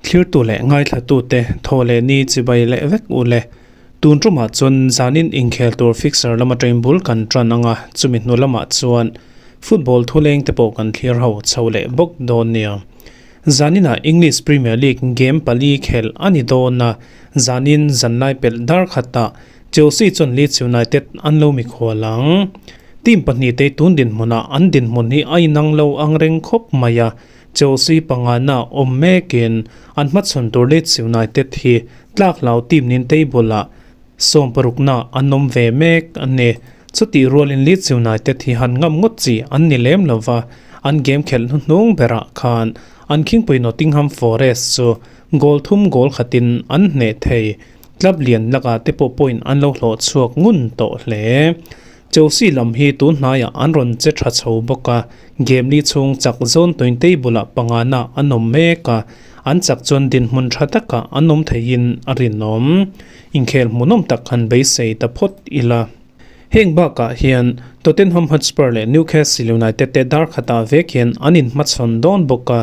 Thlirtu leh ngaithlatute thaw leh ni chibai leh vek u le. Tun tumah chuan zanin inkhel tur fixer lama train bul kan tan ang a, chumi hnu lamah chuan football thuleng te pawh kan thlir ho chho leh bawk dawn nia. Zaninah English Premier League game pali khelh a ni dawn a, zanin zanlai pelh dar khatah Chelsea chuan Leeds United an lo mikhual ang. Team pahnihte tun dinhmunah an dinhmun hi a inang lo ang reng khawp mai a, Chelsea pangana awm mekin an hmachhawn tur Leeds United hi tlak hlau team nin table-ah sawmparukna an awm ve mek a ni. Chutih rualin Leeds United hi han ngam ngawt chi an ni lem lo va, an game khelh hnuhnung berah khan an khingpui Nottingham Forest chu goal thum goal khatin an hneh thei. Club lian lakah te pawh point an lo hlawh chhuak ngun tawh hle. Chelsea lam hi tun hnaiah an rawn che tha chho bawk a, game li chhung chak zawn tawin table-ah pangana an awm mek a, an chak chuan dinhmun tha takah an awm theihin a rinawm. Inkhel hmuhnawm tak han beisei ta phawt ila. Heng bakah hian Tottenham Hotspur leh Newcastle United te dar khatah vek hian an inhmachhawn dawn bawk a,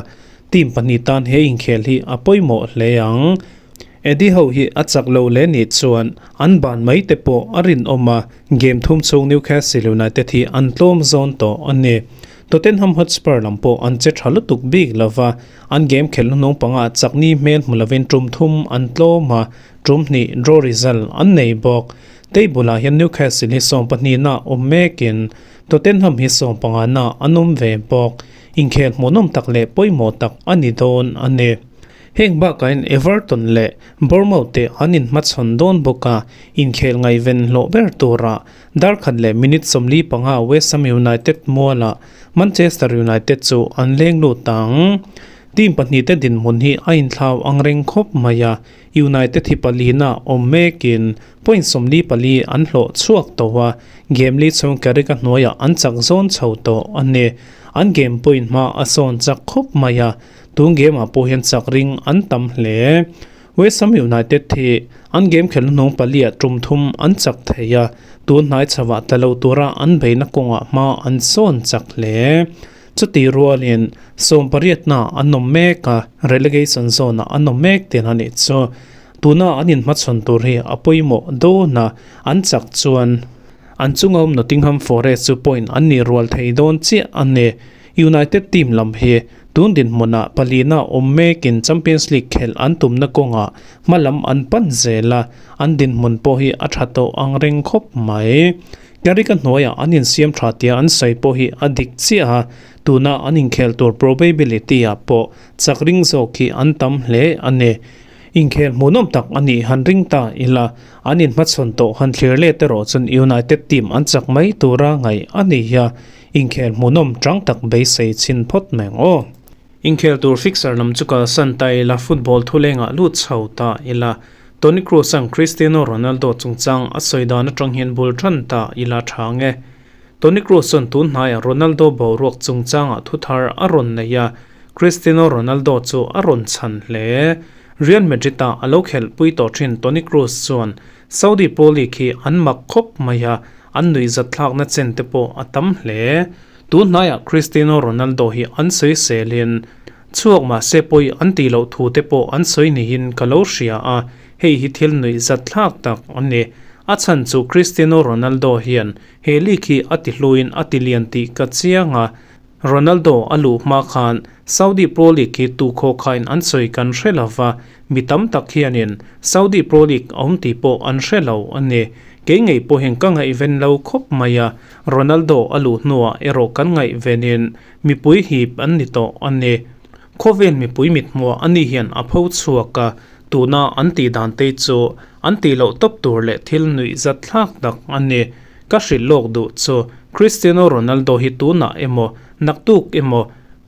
team pahnih tan he inkhel hi a pawimawh hle ang. Eddie ho hi a chak lo leh nih chuan an ban mai te pawh a rinawm a, game thum chhung Newcastle United hi an tlawm zawn tawh a ni. Tottenham Hotspur lam pawh an che tha lutuk bik lova, an game khelh hnuhnung pangah chakni hmel hmu lovin tum thum an tlawm a, tum hnih draw result an nei bawk. Table ah hian Newcastle hi sawmpahnihna awm mekin Tottenham hi sawmpangana an awm ve bawk. Inkhel hmuhnawm tak leh pawimawh tak a ni dawn a ni. Heng bakain Everton leh Bournemouth te an inhmachhawn dawn bawk a, inkhel ngaihven hlawh ber tura dar khat leh minute 45 West Ham United mualah Manchester United chu an leng lut ang. Team pahnihte dinhmun hi a inthlau ang reng khawp mai a, United hi palina awm mekin point 44 an hlawh chhuak tawh a, game li chhung Carrick a hnuaiah an chak zawn chho tawh a ni. An game point hma a sawn chak khawp mai a, Tun game ah pawh hian chak ring an tam hle. West Ham United hi an game khelh hnung paliah tum thum an chak thei a, tun hnai chhavah tla lo tura an beihna kawngah hma an sawn chak hle. Chutih rualin sawmpariatna an awm mek a, relegation zone ah an awm mek tihna a nih chu. Tuna an inhmachhawn tur hi a pawimawh dawn a, an chak chuan an chunga awm Nottingham Forest chu point an nih rual thei dawn chiah a ni. United team lam hi tun dinhmunah palina awm mekin Champions League khelh an tumna kawngah hmalam an pan zel a, an dinhmun pawh hi a tha tawh ang reng khawp mai. Carrick-a hnuaiah an insiam tha tia an sawi pawh hi a dik chiah a, tuna an inkhel tur probability-ah pawh chak ring zawk hi an tam hle a ni. Inkhel hmuhnawm tak a nih han ring ta ila, an inhmachhawn tawh han thlir let erawh chuan United team an chak mai tura ngaih a ni a, Inkhel hmuhnawm tang tak beisei chhin phawt mai ang aw. Inkhel tur fixer lam chu kalsan ta ila, football thulengah lut chho ta ila, Toni Kroos-a'n Cristiano Ronaldo chungchang a sawi dan atang hian bul tan ta ila tha nge. Toni Kroos chuan tun hnaiah Ronaldo boruak chungchangah thu thar a rawn nei a, Cristiano Ronaldo chu a rawn chhan hle. Real Madrid-ah a lo khelhpui tawh thin Toni Kroos chuan Saudi Pro League hi an mak khawp mai a, An nuihzatthlakna chen te pawh a tam hle. Tun hnaiah Cristiano Ronaldo hi an sawi selin, chhuak mahse pawi an tih loh thu te pawh an sawi niin ka lo hria a, hei hi thil nuihzatthlak tak a ni. A chhan chu Cristiano Ronaldo hian he league hi a ti hluin a ti lian tih ka chiang a, Ronaldo a luh hma khan Saudi Pro League hi tu khaw khain an sawi kan hre lo va, mi tam tak hianin Saudi Pro League a awm tih pawh an hre lo a ni. Kei ngei pawhin ka ngaihven lo khawp mai a, Ronaldo a luh hnuah erawh kan ngaihvenin mipui hip an ni tawh a ni. Khawvel mipui mithmuah a ni hian a pho chhuak a, tuna an tih dan te chu an tih loh tawp tur leh thil nuih zat thlak tak a ni. Ka hrilh lawk duh chu Cristiano Ronaldo hi tunah emaw naktuk emaw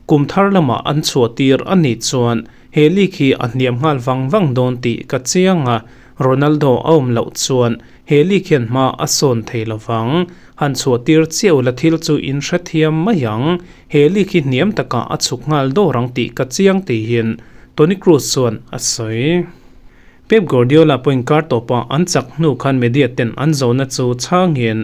kum thar lamah an chhuah tir a nih chuan he league hi a hniam nghal vang vang dawn tih ka chiang a, Ronaldo a awm loh chuan he league hian hma a sawn thei lovang. Han chhuah tir chiau la thil chu in hrethiam mai ang. He league hi hniam takah a chhuk nghal dawr ang tih ka chiang tihin Toni Kroos chuan a sawi. Pep Guardiola pawhin kar tawpah an chak hnu khan media ten an zona chu chhangin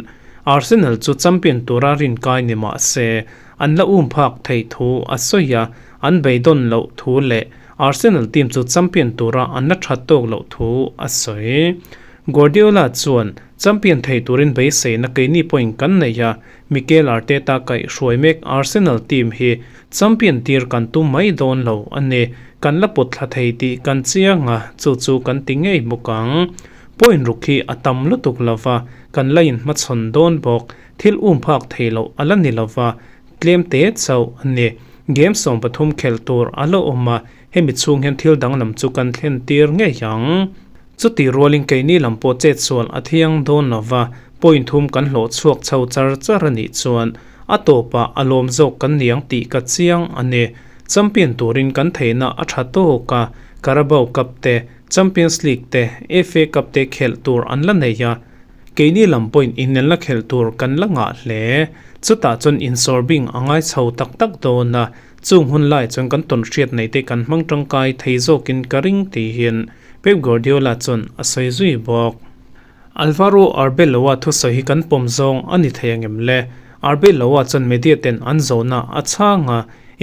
Arsenal chu champion tura rinkai ni mah se, an la um phak thei thu a sawi a, an beidawn loh thu leh Arsenal team chu champion tura an la that tawk loh thu a sawi. Guardiola chuan, Champion thei turin beiseina keini pawhin kan nei a, Mikel Arteta kaihhruai mek Arsenal team hi champion tir kan tum mai dawn lo a ni. Kan la pawt thla thei tih kan chiang a, chu chu kan ti ngei bawk ang. Point ruk hi a tam lutuk lo va, kan la inhmachhawn dawn bawk. Thil um phak thei loh a la ni lo va, tlem te chauh a ni. Game 13 khelh tur a la awm a, hemi chhung hian thil danglam chu kan thlen tir ngei ang. Chuti rualin keini lam pawh chetsual a thiang dawn lo va, point thum kan hlawh chhuak chho char char a nih chuan a tawpah a lawm zawk kan niang tih ka chiang a ni. Champion turin kan theihna a tha tawk a, Carabao Cup te, Champions League te, FA Cup te khelh tur an la nei a, keini lam pawhin inelna khelh tur kan la ngah hle. Chutah chuan insawrbing a ngai chho tak tak dawn a, Chung hun lai chuan kan tawnhriat nei te kan hmang tangkai thei zawkin ka ring tihin Pep Guardiola chuan a sawi zui bawk. Alvaro Arbeloa thusawi hi kan pawm zawng a ni thei angem le? Arbeloa chuan media ten an zawhna a chhang a,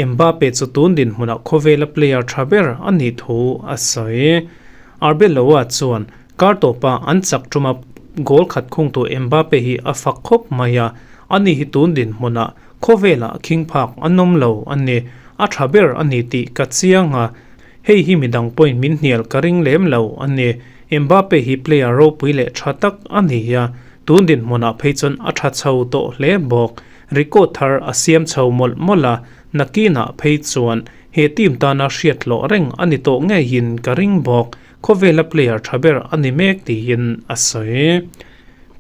Mbappe chu tun dinhmunah khawvela player tha ber a nih thu a sawi. Arbeloa chuan kar tawpa an chak tuma goal khat khungtu Mbappe hi a fak khawp mai a, ani hi tun dinhmunah Khawvelah khing phak an awm lo a ni, a tha ber a ni tih ka chiang a, hei hi midang pawhin min hnial ka ring lem lo a ni. Mbappe hi player ropui leh tha tak a ni a, tun dinhmunah phei chuan a tha chho tawh hle bawk. Record thar a siam chho mawlh mawlh a, nakinah phei chuan he team tana hriat hlawh reng a ni tawh ngeiin ka ring bawk. Khawvela player tha ber a ni mek tiin a sawi.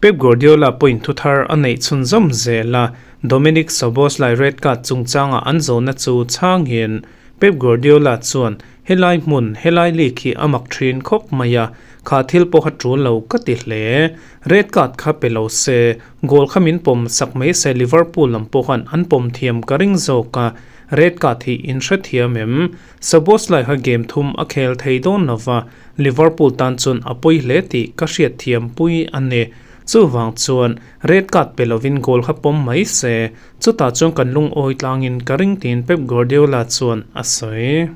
Pep Guardiola pawhin thu thar a neih chhunzawm zel a, Dominik Szoboszlai red card chungchanga an zawhna chu chhangin Pep Guardiola chuan, Helai hmun, helai league hi a mak thin khawp mai a, kha thil pawha tul lo ka ti hle. Red card kha pe lo se, goal kha min pawm sak mai se Liverpool lam pawhan an pawm thiam ka ring zawk a, red card hi in hrethiam em? Szoboszlai kha game thum a khel thei dawn lo va, Liverpool tan chuan a pawi hle tih ka hriatthiam pui a ni. Chuvang chuan red card pe lovin goal kha pawm mai se, chutah chuan kan lungawi tlangin ka ring tiin Pep Guardiola chuan a sawi.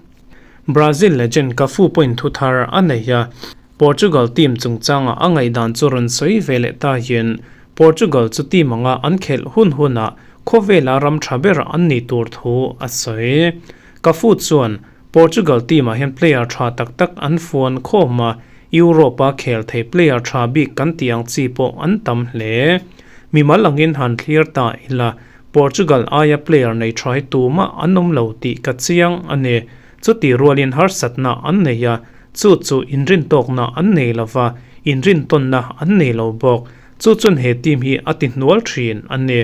Brazil legend Cafu pawhin thu thar a nei a, Portugal team chungchangah a ngaihdan chu rawn sawi ve leh ta hian Portugal chu team anga an khelh hun hunah khawvela ram tha ber an nih tur thu a sawi. Cafu chuan Portugal team ah hian player tha tak tak an fuan khawm a, Europe a khel thei player tha bik kan tih ang chi pawh an tam hle. Mimal angin han thlir ta ila, Portugal aia player nei tha hi tumah an awm lo tih ka chiang a ni. Chutih rualin harsatna an nei a, chu chu inrintawkna an nei lova, inrintawnna an nei lo bawk. Chu chuan he team hi a ti hnual thin a ni.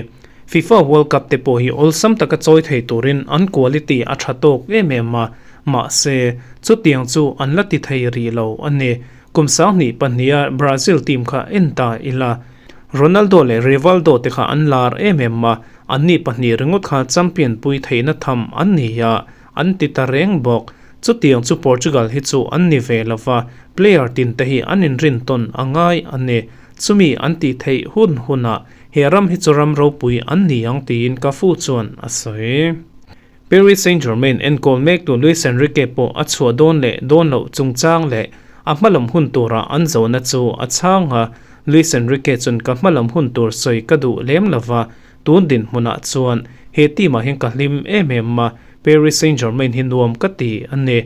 FIFA World Cup te pawh hi awlsam taka chawi thei turin an quality a tha tawk em em a, mahse, chutiang chu an la ti thei rih lo a ni. Kum 2002 a Brazil team kha en ta ila, Ronaldo leh Rivaldo te kha an lar em em a, anni pahnih ringawt kha champion pui theihna tham an ni a, an ti ta reng bawk. Chutiang chu Portugal hi chu an ni ve lo va, player tin te hi an inrintawn a ngai a ni. Chumi an tih theih hun hunah He ram hi chu ram ropui an ni ang tiin Cafu chuan a sawi. Paris Saint-Germain enkawl mektu Luis Enrique pawh a chhuah dawn leh dawn loh chungchang leh a hmalam hun tura an zawhna chu a chhang a, Luis Enrique chuan ka hmalam hun tur sawi ka duh lem lova, tun dinhmunah chuan he team ah hian ka hlim em em a, Paris Saint-Germain hi nuam ka ti a ni.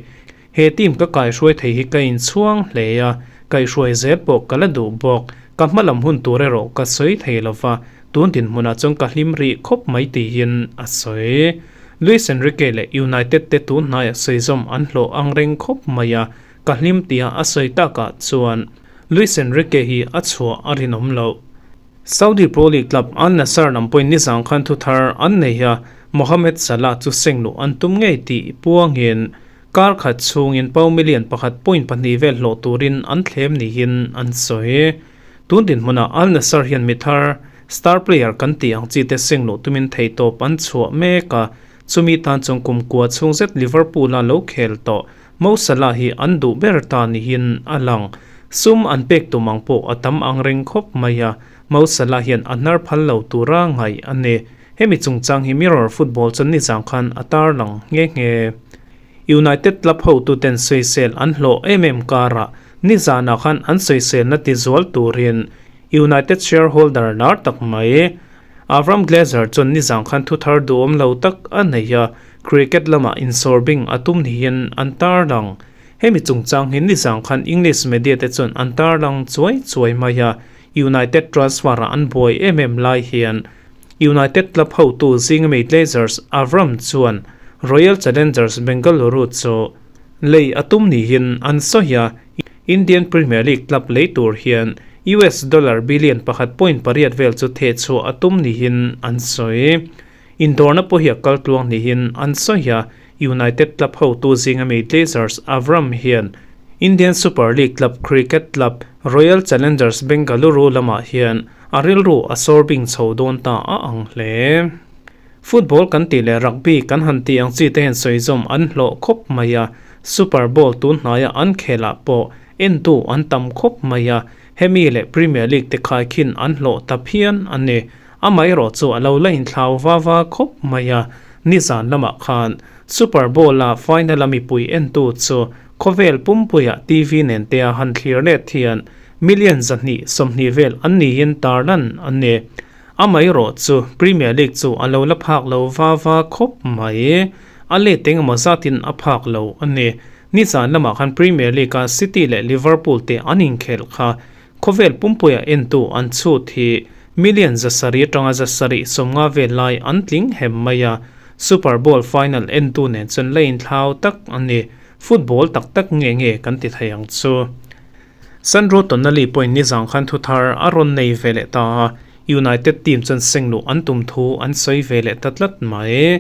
He team ka kaihruai thei hi ka inchhuang hle a, kaihruai zel pawh ka la duh bawk. Ka hmalam hun tur erawh ka sawi thei lo va, tun dinhmunah chuan ka hlim rih khawp mai tiin a sawi. Luis Enrique leh United te tun hnaiah sawi zawm an hlawh ang reng khawp mai a, ka hlim tia a sawi takah chuan Luis Enrique hi a chhuah a rinawm loh. Saudi Pro League club Al Nassr lam pawhin nizang khan thu thar an nei a, Mohamed Salah chu seng luh an tum ngei tih puangin Kar khat chhungin pau million pakhat point pahnih vel hlawh turin an thlem niin an sawi. Tun dinhmunah Al Nassr hian mi thar, star player kan tih ang chi te seng luh tumin theihtawp an chhuah mek a, chumi tan chuan kum kua chhung zet Liverpool-a lo khel tawh Mo Salah hi an duh ber ta niin a lang. Sum an pek tum ang pawh a tam ang reng khawp mai a. Mo Salah hian a hnar phal lo tura ngaih a ni. Hemi chungchang hi Mirror Football chuan nizang khan a tarlang nghe nghe. United club hotuten sawisel an hlawh em em karah nizanah khan an sawiselna tizual turin United shareholder lar tak mai Avram Glazer chuan nizang khan thuthar duhawm lo tak a nei a, cricket lamah insawrbing a tum niin an tarlang. Hemi chungchang hi nizang khan English media te chuan an tarlang chuai chuai mai a, United transfer-ah an buai em em lai hian United club hotu zingami Glazers Avram chuan Royal Challengers Bengaluru chu lei a tum niin an sawi a, Indian Premier League club lei tur hian US dollar billion pakhat point pariat vel chu thehchhuah a tum niin an sawi. Indawrna pawh hi a kal tluang niin an sawi a, United club hotu zingami Glazers Avram hian Indian Super League club cricket club Royal Challengers Bengaluru lamah hian a rilru a sawr bing chho dawn ta a ang hle. Football kan tih leh rugby kan han tih ang chi te hian sawizawm an hlawh khawp mai a, Super Bowl tun hnaia an khelah pawh entu an tam khawp mai a, hemi leh Premier League te khaikhin an hlawh ta phian a ni. Amaherawh chu a lo la inthlau va va khawp mai a, nizan lamah khan Super Bowl-a final-a mipui entu chu khawvel pumpuiah TV nen tea han thlir let hian million 220 vel an niin tarlan an ni. Amaherawh chu Premier League chu a lo la phak lo va va khawp mai. A let engemaw zatin a phak lo a ni. Nizan lamah khan Premier League-a City leh Liverpool te an inkhelh kha Khawvel pumpuia entu an chhut hi million 700 atanga 750 vel lai an tling hem mai a, Super Bowl final entu nen chuan la inthlau tak a ni. Football tak tak nge nge kan ti thei ang chu. Sandro Tonali pawhin nizang khan thuthar a rawn nei ve leh ta a, United team chuan sengluh an tum thu an sawi ve leh ta tlat mai.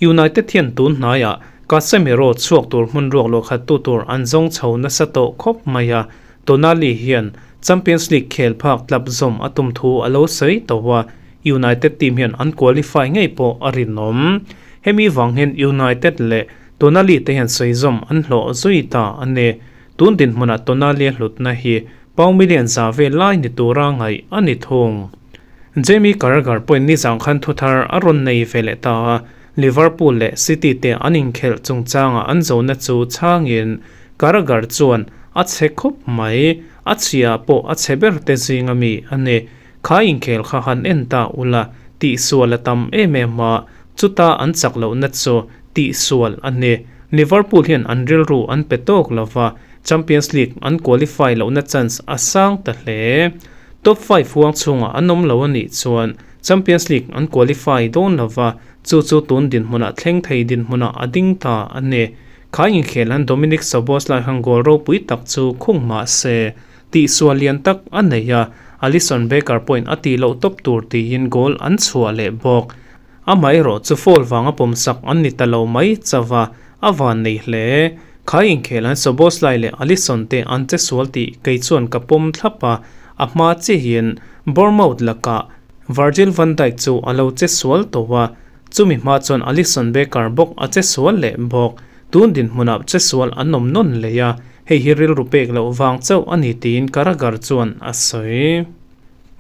United hian tun hnaiah Casemiro chhuak tur hmun ruak luah khat tu tur an zawng chho nasa tawh khawp mai a, Tonali hian Champions League khel phak tlap zawm a tum thu a lo sawi tawh a, United team hian an qualify ngei pawh a rinawm. Hemi vang hian United leh Tonali te hian sawi zawm an hlawh zui ta a ni. Tun dinhmunah Tonali a hlutna hi pound million za vel lai ni tura ngaih a ni thung. Jamie Carragher pawhin nizang khan thuthar a rawn nei ve leh ta a, Liverpool leh City te an inkhelh chungchangah an zona chu chhangin Carragher chuan a chhe khawp mai, a chhia pawh a chhe ber te zinga mi a ni. Kha inkhel kha han en ta ula, tihsual a tam em em a, chuta an chak lohna chu tihsual a ni. Liverpool hian an rilru an pe tawk lova, Champions League an qualify lohna chance a sang ta hle. Top five huang chhungah an awm lo a nih chuan Champions League an qualify dawn lova, chu chu tun dinhmunah thleng thei dinhmunah a ding ta a ni. Kha inkhel han Dominik Szoboszlai han goal ropui tak chu khung mah se, tihsual lian tak a nei a, Alisson Becker pawhin a tih loh tawp tur tiin goal an chhuah leh bawk. Amaherawh chu foul vanga pawmsak an ni ta lo mai chauh a, a van nei hle. Kha inkhel han Szoboszlai leh Alisson te an che sual tih kei chuan ka pawm thlap a, a hma chiahin Bournemouth lakah Virgil van Dijk chu a lo che sual tawh a, Chumi hma chuan Alisson Becker bawk a che sual leh bawk. Tun dinhmunah che sual an awm nawn leh a, hei hi rilru pek loh vang chauh a ni tiin Carragher chuan a sawi.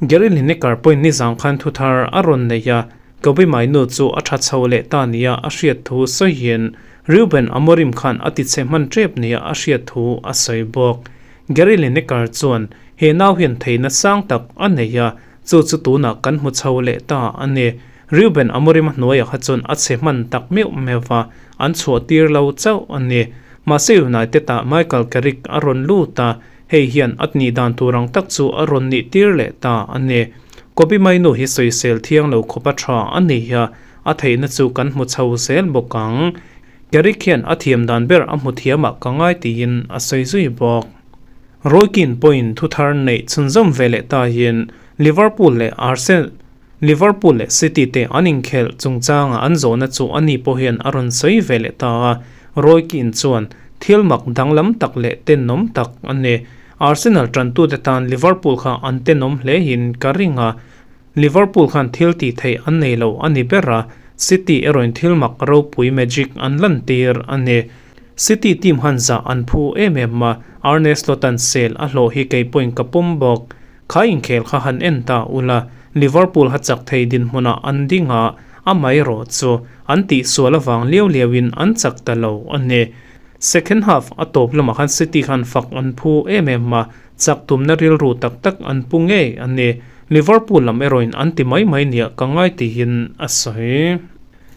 Gary Lineker pawhin nizang khan thuthar a rawn nei a, Kobbie Mainoo chu a tha chho leh ta nia a hriat thu sawiin Ruben Amorim khan a tichhe hman tep nia a hriat thu a sawi bawk. Gary Lineker chuan he nau hian theihna sang tak a nei a, chu chu tunah kan hmu chho leh ta a ni. Reuben Amorim a hnuaiah kha chuan a chhe hman tak meuh meuh va, an chhuah tir lo chauh a ni. Mahse United ah Michael Carrick a rawn lut a, hei hian a nih dan tur ang tak chu a rawn nih tir leh ta a ni. Kobbie Mainoo hi sawisel thiang lo khawp a tha a ni a, a theihna chu kan hmu chho zel bawk ang. Carrick hian a thiam dan ber a hmu thiamah ka ngai tiin a sawi zui bawk. Roy Keane pawhin thuthar neih chhunzawm ve leh ta hian Liverpool leh Arsenal Liverpool leh City te an inkhelh chungchanga an zawhna chu ani pawh hian a rawn sawi ve leh ta a, Roy Keane chuan thil mak danglam tak leh tenawm tak a ni. Arsenal tantute tan Liverpool kha an tenawm hle in ka ring a, Liverpool khan thil tih theih an nei lo a ni ber a, City erawhin thil mak ropui magic an lantir a ni. City team han zah an phu em em a, Arne Slot-a'n sel a hlawh hi kei pawhin ka pawm bawk. Kha inkhel kha han en ta ula, Liverpool ha chak thei dinhmunah an ding a, amaherawh chu an tihsual avang liau liauin an chak ta lo a ni. Second half a tawp lamah khan City khan fak an phu em em a, chak tumna rilru tak tak an pu ngei a ni. Liverpool lam erawhin an ti mai mai nia ka ngai tihin a sawi.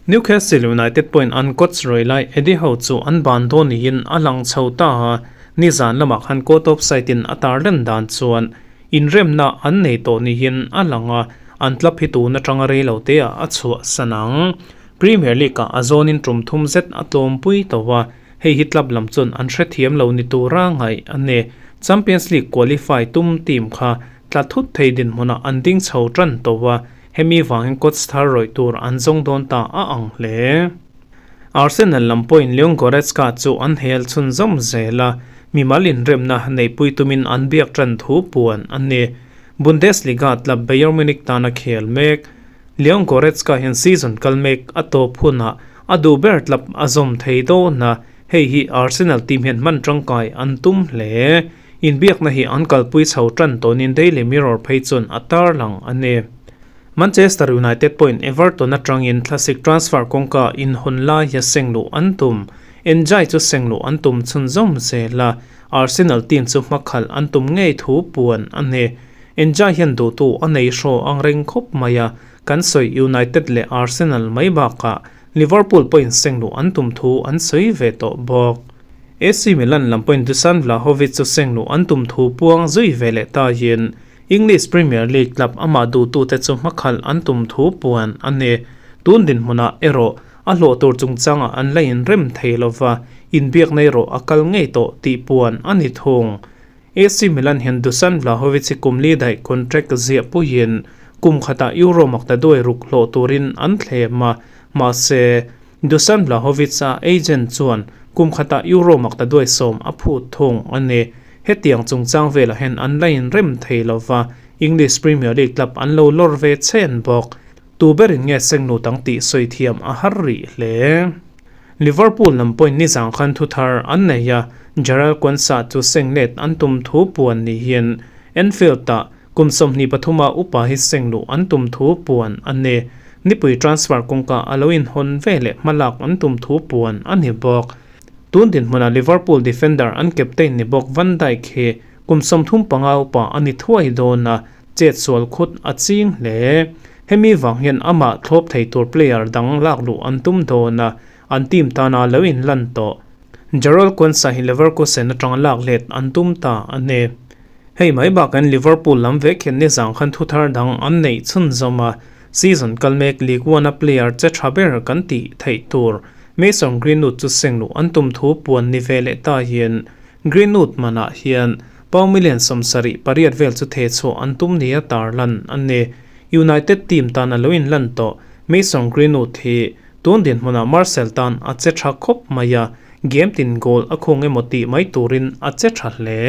Newcastle United pawhin an coach rawi lai Eddie Howe chu an ban dawn niin a lang chho ta a, nizan lamah khan court of side in a tarlan dan chuan inremna an nei tawh niin a lang a, an club hi tun atanga rei lo te ah a chhuah san ang. Premier League ah a zawnin tum thum zet a tlawmpui tawh a, hei hi club lam chuan an hrethiam lo ni tura ngaih a ni. Champions League qualify tum team kha tla thut thei dinhmunah an ding chho tan tawh a, Hemi vangin coach thar rawih tur an zawng dawn ta a ang hle. Arsenal lam pawhin Leon Goretzka chu an hel chhunzawm zel a, mimal inremna neihpui tumin an biak tan thu puan a ni. Bundesliga club Bayern Munich tana khel mek. Leon Goretzka hian season kal mek a tawp hunah a duh ber club a zawm thei dawn a, hei hi Arsenal team hian hman tangkai an tum hle. Inbiakna hi an kalpui chho tan tawnin Daily Mirror phei chuan a tarlang a ni. Manchester United pawhin Everton atangin thlasik transfer kawngka inhawn laia sengluh an tum. Enjai chu sengluh an tum chhunzawm zel a, Arsenal team chu hmakhalh an tum ngei thu puan a ni. Enjai hian duhtu a nei hraw ang reng khawp mai a, kan sawi United leh Arsenal mai bakah Liverpool pawhin sengluh an tum thu an sawi ve tawh bawk. AC Milan lam pawhin Dusan Vlahovic chu sengluh an tum thu puang zui ve leh tahin English Premier League club amah duhtute chu hmakhalh an tum thu puan a ni. Tun dinhmunah erawh a hlawh tur chungchangah an la inrem thei lova, inbiakna erawh a kal ngei tawh tih puan a ni thung. AC Milan hian Dusan Vlahovic hi kum li daih contract ziah puiin kum khatah Euro makta duai ruk hlawh turin an thlem a, mahse, Dusan Vlahovic-a agent chuan kum khatah Euro makta duai sawm a phut thung a ni. Hetiang chungchang velah hian an la inrem thei lova, English Premier League club an lo lawr ve chen bawk. Tu berin nge senglut ang tih sawi thiam a har rih hle. Liverpool lam pawhin nizang khan thu thar an nei a, Jarell Quansah chu senglet an tum thu puan niin Anfield-ah Kum 23 a upa hi sengluh an tum thu puan a ni. Nipui transfer kawngka a lo inhawn ve leh hmalak an tum thu puan a ni bawk. Tun dinhmunah Liverpool defender an captain ni bawk Van Dijk hi kum 35 upa a ni thuai dawn a, chet sual khut a ching hle. Hemi vang hian amah thlawp thei tur player dang lak luh an tum dawn a, an team tana lo inlan tawh. Jarell Quansah hi Leverkusen atanga lak let an tum ta a ni. Hei mai bakin Liverpool lam vek hian nizang khan thu thar dang an neih chhunzawm a, season kal mek League One-a player che tha ber kan tih theih tur Mason Greenwood chu sengluh an tum thu puan ni ve leh ta hian Greenwood manah hian pound million 78 vel chu theh chhuah an tum nia tarlan a ni. United team tan a lo inlan tawh Mason Greenwood hi tun dinhmunah Marcel tan a che tha khawp mai a, game tin goal a khung emaw tih mai turin a che tha hle.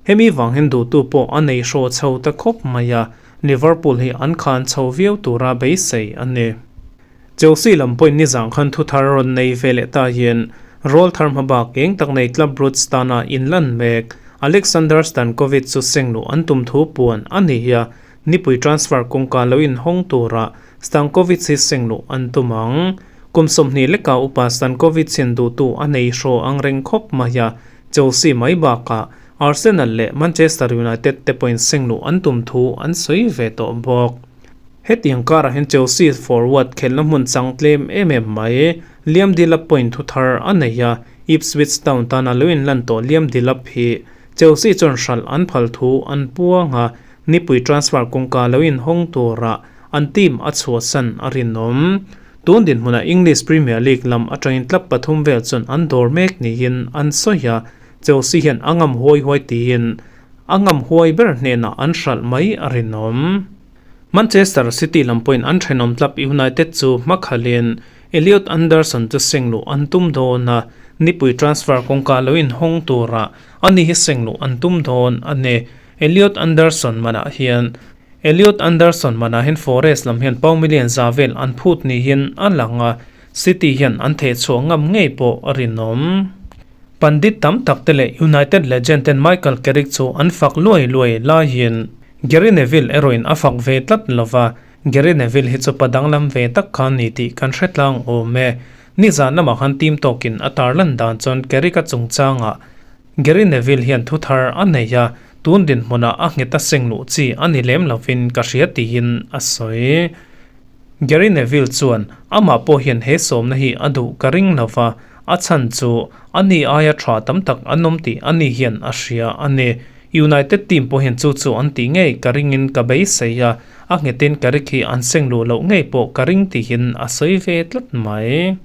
Hemi vang hian duhtu pawh a nei hraw chho ta khawp mai a, Liverpool hi an khan chho viau tura beisei a ni. Chelsea lam pawhin nizang khan thu thar rawn nei ve leh ta hian rawl thar hma bak eng tak nei Club Brugge tana inlan mek Alexander Stankovic chu sengluh an tum thu puan a ni a, nipui transfer kawngka lo inhawng tura Stankovic hi sengluh an tum ang. Kum 20 leka upa Stankovic hian duhtu a nei hraw ang reng khawp mai a, Chelsea mai bakah Arsenal leh Manchester United te pawhin sengluh an tum thu an sawi ve tawh bawk. Hetiang karah hian Chelsea forward khelhna hmun chang tlem em em mai. Liam Delap pawhin thu thar a nei a, Ipswich Town tana lo inlan tawh Liam Delap hi Chelsea chuan hralh an phal thu an puang a, nipui transfer kawngka lo inhawng turah an team a chhuahsan a rinawm. Tun dinhmunah English Premier League lam atangin club pathum vel chuan an dawr mek niin an sawi a, Chelsea hian a ngam huai huai tiin a ngam huai ber hnenah an hralh mai a rinawm. Manchester City lam pawhin an thenawm club United chu hmakhalin Elliot Anderson chu sengluh an tum dawn a, nipui transfer kawngka lo inhawng turah ani hi sengluh an tum dawn a ni. Elliot Anderson manah hian Elliot Anderson manah hian Forest lam hian pound million za vel an phut niin a lang a, City hian an thehchhuah ngam ngei pawh a rinawm. Pandit tam tak te leh United legend ten Michael Carrick chu an fak luai luai laiin Gary Neville erawhin a fak ve tlat lova, Gary Neville hi chu pa danglam ve tak kha a ni tih kan hre tlang awm e. Nizan lamah khan team tawkin a tarlan dan chuan Carrick-a chungchangah Gary Neville hian thu thar a nei a, tun dinhmunah a nghet a seng luh chi a ni lem lovin ka hria tiin a sawi. Gary Neville chuan amah pawh hian he sawmna hi a duh ka ring lova, a chhan chu a ni aia tha tam tak an awm tih a ni hian a hria a ni. United team pawh hian chu chu an tih ngei ka ringin ka beisei a, a nghetin Carrick hi an seng luh loh ngei pawh ka ring tihin a sawi ve tlat mai.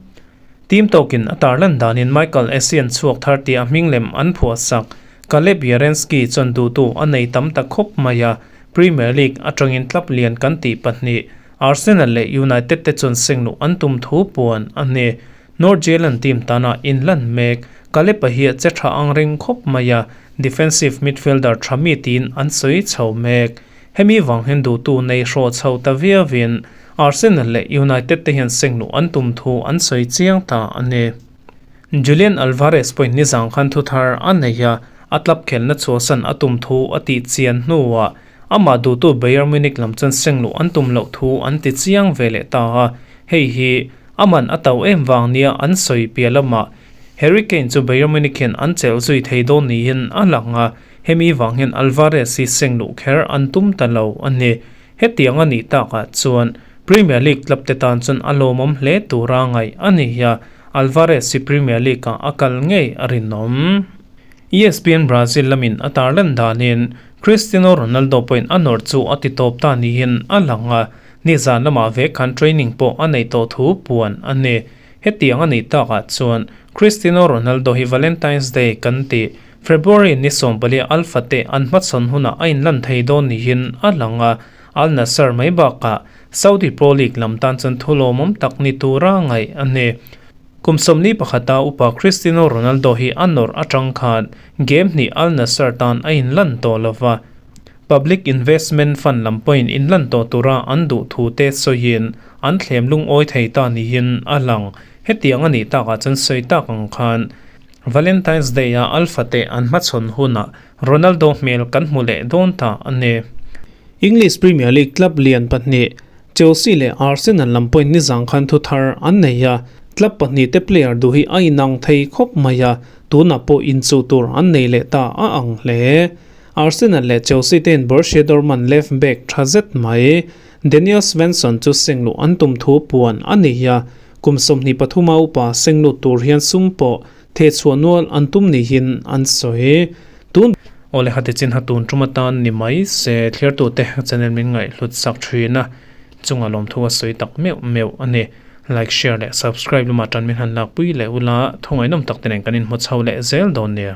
Team tawkin a tarlan danin Michael Essien chhuak thar tih a hming lem an phuahsak. Kaleb Yarensky chuan duhtu a nei tam ta khawp mai a, Premier League atangin club lian kan tih pahnih, Arsenal leh United te chuan seng luh an tum thu puan a ni. North Zealand team tana inlan mek, Kaleb-a hi a che tha ang reng khawp mai a, defensive midfielder tha mi tiin an sawi chho mek. Hemi vang hian duhtu nei hrawh chho ta viauin Arsenal leh United te hian seng luh an tum thu an sawi chiang ta a ni. Julian Alvarez pawhin nizang khan thu thar a nei a, a club khelna chhuahsan a tum thu a tih chian hnuah amah duhtu Bayern Munich lam chuan seng luh an tum loh thu an ti chiang ve leh ta a, hei hi a man a to em vang nia an sawi piah lamah Harry Kane chu Bayern Munich hian an chelh zui thei dawn niin a lang a. Hemi vang hian Alvarez hi seng luh kher an tum ta lo a ni. Hetiang a nih takah chuan Premier League club te tan chuan a lawmawm hle tura ngaih a ni a, Alvarez hi Premier League ah a kal ngei a rinawm. ESPN Brazil lamin a tarlan danin Cristiano Ronaldo pawhin a nawrh chu a ti tawp ta niin a lang a, nizan lamah vek khan training pawh a neih tawh thu puan a ni. Hetiang a nih takah chuan Cristiano Ronaldo hi Valentine's Day kan tih February ni sawmpali Alpha te an hmachhawn hunah a inlan thei dawn niin a lang a, Al Nassr mai bakah Saudi Pro League lam tan chuan thu lawmawm tak ni tura ngaih a ni. Kum sawmli pakhata upa Cristiano Ronaldo hi a nawrh atang khan game hnih Al Nassr tan a inlan tawh lo va, Public Investment Fund lam pawhin inlan tawh tura an duh thu te sawiin an thlem lungawi thei ta niin a lang. Hetiang a nih takah chuan sawi tak ang khan Valentine's Day a Alpha te an hmachhawn hunah Ronaldo hmel kan hmu leh dawn ta a ni. English Premier League club lian pahnih Chelsea leh Arsenal lam pawhin nizang khan thu thar an nei a, club pahnih te player duh hi a inang thei khawp mai a, tunah pawh inchuh tur an nei leh ta a ang hle. Arsenal leh Chelsea te'n Borussia Dortmund left back tha zet mai Daniel Svensson chu seng luh an tum thu puan a ni a, Kum 23 a upa seng lut tur hian sum pawh theh chhuah nual an tum niin an sawi. Tun. Awle hati chin ha tun tum atan ni mai se thliartute channel min ngaihhlut sak thin a, chunga lawmthu a sawi tak meuh meuh a ni. Like, share leh subscribe lamah tan min han lakpui leh ula, thungainawm tak te nen kan inhmu chho leh zel dawn nia.